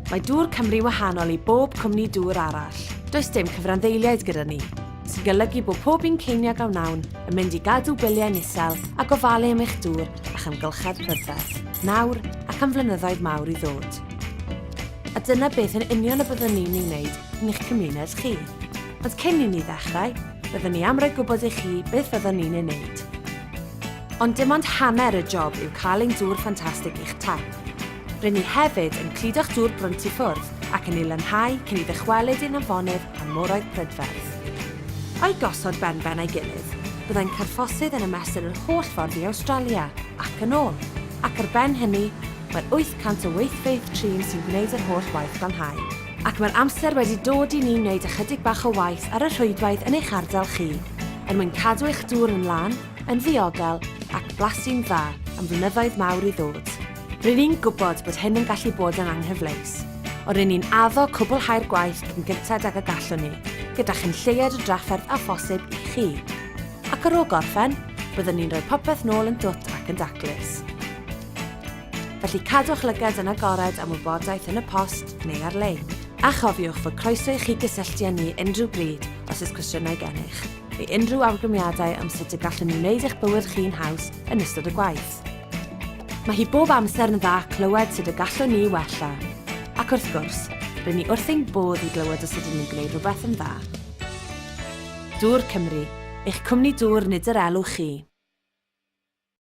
Mae Dŵr Cymru wahanol i bob cwmni dŵr arall. Does dim cyfranddeiliaid gyda ni, sy'n golygu bod pob un ceiniog a wnawn yn mynd i gadw biliau'n isel a gofalu am eich dŵr a'ch amgylchedd prydferth, nawr ac am flynyddoedd mawr i ddod. A dyna beth yn union y byddwn ni'n ei wneud yn eich cymuned chi. Ond cyn i ni ddechrau, byddwn ni am roi gwybod i chi beth fyddwn ni'n ei wneud. Ond dim ond hanner y job yw cael ein dŵr ffantastig i'ch tap. Rŷn ni hefyd yn cludo'ch dŵr brwnt i ffwrdd ac yn ei lanhau cyn ei ddychwelyd i'n afonydd a'n moroedd prydferth. O'i gosod benben â'i gilydd, byddai'n carffosydd yn ymestyn yr holl ffordd i Awstralia ac yn ôl, ac ar ben hynny, mae'r 800 o weithfeydd trin sy'n gwneud yr holl waith glanhau. Ac mae'r amser wedi dod i ni wneud ychydig bach o waith ar y rhwydwaith yn eich ardal chi, er mwyn cadw eich dŵr yn lân, yn ddiogel ac blasu'n dda am flynyddoedd mawr i ddod. Ry'n ni'n gwybod bod hyn yn gallu bod yn anghyfleus, ond ry'n ni'n addo cwblhau'r gwaith cyn gynted ag y gallwn ni, gyda chyn lleied o drafferth â phosib i chi. Ac ar ôl gorffen, byddwn ni'n rhoi popeth nôl yn dwt ac yn daclus. Felly cadwch lygad yn agored am wybodaeth yn y post neu ar-lein. A chofiwch fod croeso i chi gysylltu â ni unrhyw bryd os oes cwestiynau gennych, neu unrhyw awgrymiadau am sut y gallwn ni wneud eich bywyd chi'n haws yn ystod y gwaith. Mae hi bob amser yn dda clywed sut y gallwn ni wella. Ac wrth gwrs, rŷn ni wrth ein bodd i glywed os ydyn ni'n gwneud rhywbeth yn dda. Dŵr Cymru, eich cwmni dŵr nid yr elw chi.